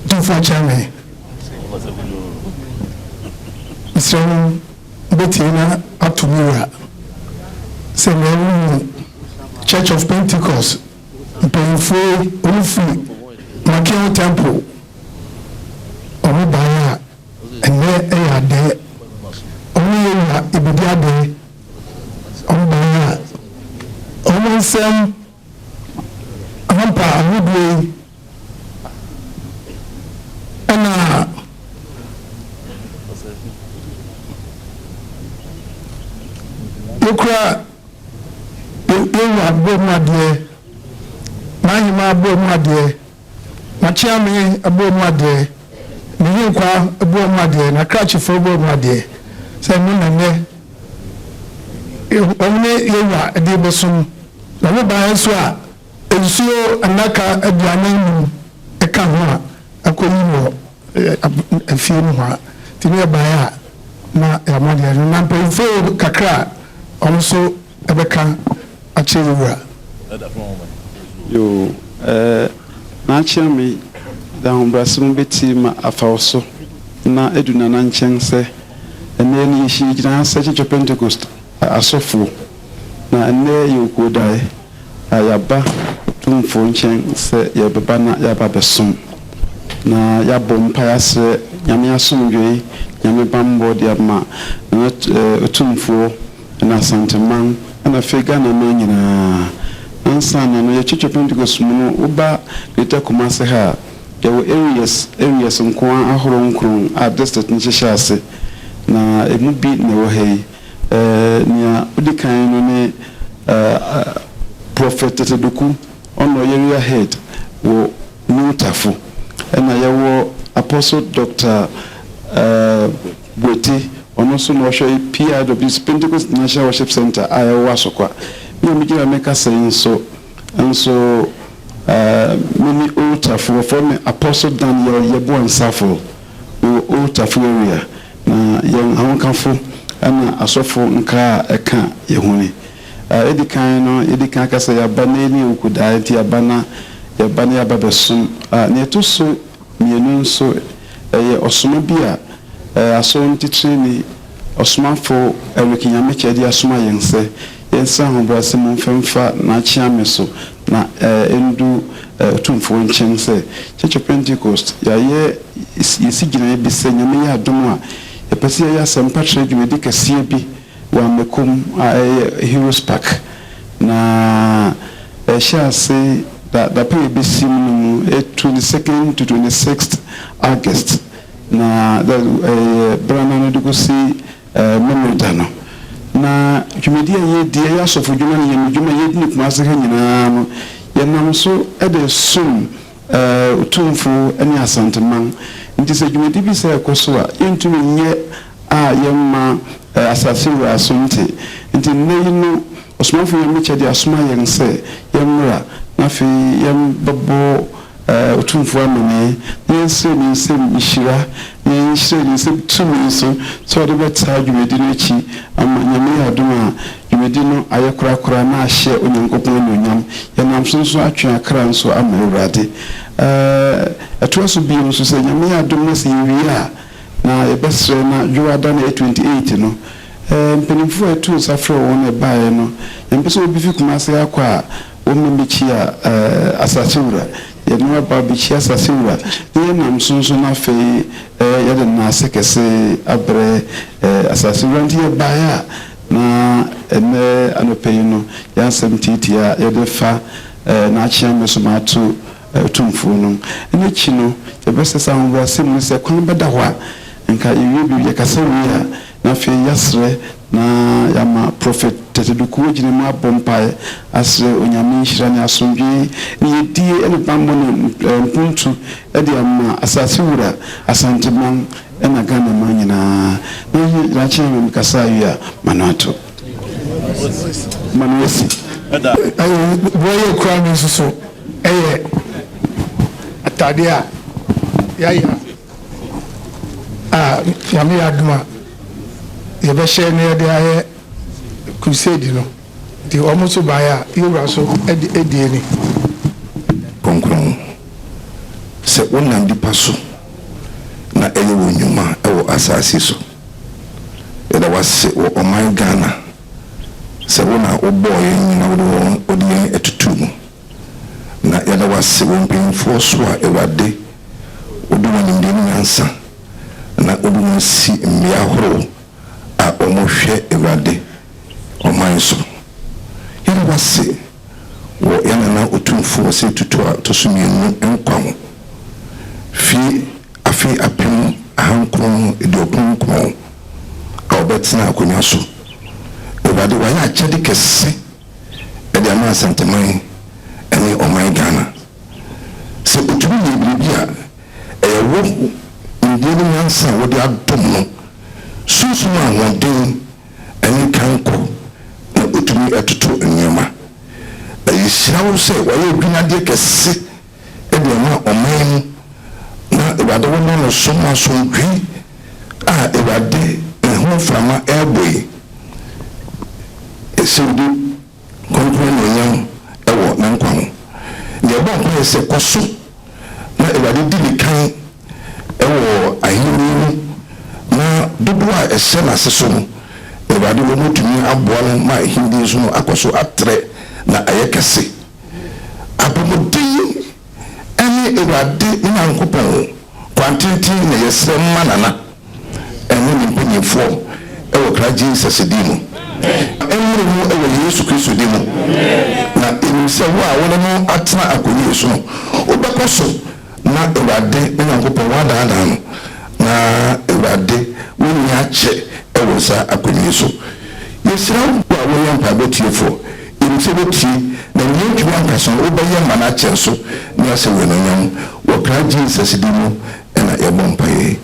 Tumfoɔ akyerɛ me. Mesrɛ mo bɛtie na ato me wura sɛ mmerɛ no mu Church of Pentecost mpanyinfoɔ yi wɔn firi Makeon Temple wɔn baeɛ a ɛnnɛ ɛyɛ adɛɛ wɔn yɛ wura ɛbɛdi adɛɛ wɔn baeɛ a wɔn nsɛm Hamper ahodoɔ yi ɛna yɛkura yɛwura bɔ mu adeɛ, n'ahema bɔ mu adeɛ, n'akyeame bɔ mu adeɛ, ne henkwa bɔ mu adeɛ, n'akrakyefoɔ bɔ mu adeɛ sɛ ɛno na nnɛ wɔn ne yɛwura de bɛsom. Na wo baeɛ nso a, nsuo nnaka 45 ka ho a akɔyi wɔ afie no hɔ a, nti ne yɛbaeɛ a na yɛama deɛ no. Na mpanyinfoɔ kakra a wɔn nso bɛka akyerɛ yɛn wura. Yoo eh, N'akyea me de ahobrɛase mu bɛtie ma afa wo so na adu Nana nkyɛn sɛ ɛnnɛ no yɛhyia gyina ha sɛ Church of Pentecost asɔfoɔ. Na ɛnnɛ yɛ Okuodae a yɛaba Tumfoɔ nkyɛn sɛ yɛrebɛba na yɛaba abɛsom, na yɛabɔ mpaeɛ asrɛ Nyame asomdwoe, Nyame bammɔ de ama Nana Otumfoɔ ne Asanteman ɛna afei Ghana man nyinaa. Ansa na no yɛ Church of Pentecost mu no, woba Greater Kumasi ha a, yɛwɔ areas areas nkoa ahorow nkron a district no hyehyɛ ase, na ɛmu bi na ɛwɔ ha yi. Nea odi kan no ne Prophet Tete Doku, ɔno ɔyɛ area head wɔ New Tafo. Ɛna yɛwɔ Apostle Doctor Boete, ɔno nso na ɔhwɛ PIWC, Pentecost International Worship Centre a ɛwɔ Asokwa. Me a megyina ha mekasa yi nso nso me ne Old Tafo, wɔfrɛ me Apostle Daniel Yeboah Nsafo, mewɔ Old Tafo area. Na yɛn ahokafo na asɔfo nkaa a ɛka yɛn ho ni. Edi kan no, yɛadi kan aka sɛ yɛaba na yɛne awukudaa, enti yɛaba na yɛba na yɛaba bɛsom. Nea ɛto so mmienu nso, ɛyɛ ɔsoma bi a Asɔre no titrani, Ɔsomafo Eric Nyamekye de asoma yɛn sɛ yɛnsrɛ ahobrɛase mu mfa mfa n'akyeame so na ɛndu Otumfoɔ nkyɛn sɛ Church of Pentecost yɛayɛ yɛsi gyinaeɛ bi sɛ Nyame yɛ adom a yɛpɛ sɛ yɛyɛ asɛmpa trɛ dwumadi kɛseɛ bi wɔ Amakom a ɛyɛ Heroes Park na ɛhyɛ ase da dapɛn a ɛbɛsim no mu ɛyɛ 22nd to 26th August na ɛyɛ berɛ no ano de kɔsi Memeneda no, na dwumadi a yɛredi, ɛyɛ asɔfodwuma ne yɛn dwuma a yɛredi no Kumase ha nyinaa no, yɛnam so de resom Otumfo ne Asanteman. Nti sɛ dwumadi bi saa rekɔ so a, yɛntumi nyɛ a yɛmma asase wura so nte. Nti nnɛ yi no, Ɔsomafo Nyamekyɛ de asoma yɛn sɛ yɛmmra na afei yɛmbɛbɔ Otumfoɔ amanneɛ, na yɛnsrɛ ne nsam nhyira, na yɛnhyerɛ ne nsam tumi nso sɛ ɔde bɛtaa dwumadi no akyi ama Nyame yɛ adom a dwumadi no ayɛ korakora na ahyɛ Onyankopɔn anuonyam. Yɛnam so nso atwe akra nso ama Awurade. Ɛtoa so bio nso sɛ Nyame yɛ adom na sɛ yɛwie a, na yɛbɛsrɛ na Dwoada no a ɛyɛ 28 no, mpanimfoɔ a yɛtoo nsa frɛɛ wɔn na ɛbaeɛ no, yɛmpɛ sɛ obi fi Kumase akɔ a Wɔma mikyia asase wura, yɛne ɔba bekyia asase wura, na yɛnam so nso na afei yɛde nnaase kɛse abrɛ asase wura. Nti yɛbaeɛ a, na ɛnnɛ anɔpa yi no, yɛn asɛm tiatia a yɛde fa n'akyeame so ma ato Otumfoɔ no. Ɛno akyi no, yɛbɛsɛ sɛ ahobrɛase mu no sɛ kwan bɛda hɔ a, nka yɛwie biribi, yɛkasa wie a, na afei yɛasrɛ Na yɛama Prophet Tete Duku agyina mu abɔ mpaeɛ asrɛ Onyame nhyira ne asomdwee ne yɛdie ne banbɔ ne mpuntu de ama asase wura, Asanteman ɛna Ghana man nyinaa. Na yɛ daakye ama me kasa awie a ma no ato. Ma no asi. Boɔ yɛ kura no nso so yɛ ataadeɛ a yɛayɛ a. A Nyame yɛ adom a yɛbɛhyɛ na yɛde ayɛ crusade no. Nti wɔn nso baeɛ a, yɛn wura nso de die ni. Kronkron, sɛ wonam nnipa so na ɛyɛ wo nnwuma wɔ asase so. Yɛda wo ase wɔ ɔman Ghana sɛ wo na wobɔɔ yɛn nyina wode wɔn wode yɛn atutu mu. Na yɛda wo ase wɔ mpanyimfoɔ so a Awurade wode wɔn nimdeɛ ne nyansa na wode wɔn asi mmea ahorow a wɔhwɛ Awurade ɔman so. Yɛda wo ase wɔ yɛn nana Otumfoɔ Osei Tutu a ɔtɔ so mmienu nkwa ho fi afe 1999 a ɔbɛtena akonnwa so. Awurade wayɛ akyɛde kɛse de ama Asanteman ne ɔman Ghana. Sɛ otumi yɛ biribi a, ɛyɛ wo nimdeɛ ne nyansa a wode adom no, sunsum ahoɔden ne kankɔ na otumi toto nneɛma. Na yɛhyira wo sɛ wayɛ adwinnadeɛ kɛse de ama ɔman mu, na Awurade woma no so ma asomdwoe a Awurade ne ho mframa rebɔ yi, ɛsɛ wodi kronkron anuonyam wɔ ne nkwa ho. Na yɛbɔ mpaeɛ sɛ kɔ so na Awurade di ne kan wɔ ahenni mu, na dodoɔ a ɛhyɛ n'ase so no, Awurade wɔbɛtumi aboa no ma ahenni nso no akɔ so atrɛ na ayɛ kɛse. Apɔmuden ne Awurade ne Nyankopɔn kwantenten na yɛsrɛ ma Nana ne ne mpanyimfoɔ wɔ Christ Jesus din mu. Ɛmmere mu wɔ Yesu Kristo din mu. Na yɛnim sɛ wo a wo ne no atena akonnwa yi so no, wobɛkɔ so na Awurade ne Nyankopɔn woadaadaa no, na Awurade wonni akyɛ wɔ saa akonnwa yi so. Yɛsrɛ wo a woyɛ mpaebɔ tiefoɔ, yɛnim sɛ wotie, na nea yɛntumi anka so no, wobɛyɛ ma no akyɛn so ne ahyɛ wo anuonyam. Wɔ Christ Jesus din mu na yɛbɔ mpaeɛ yi.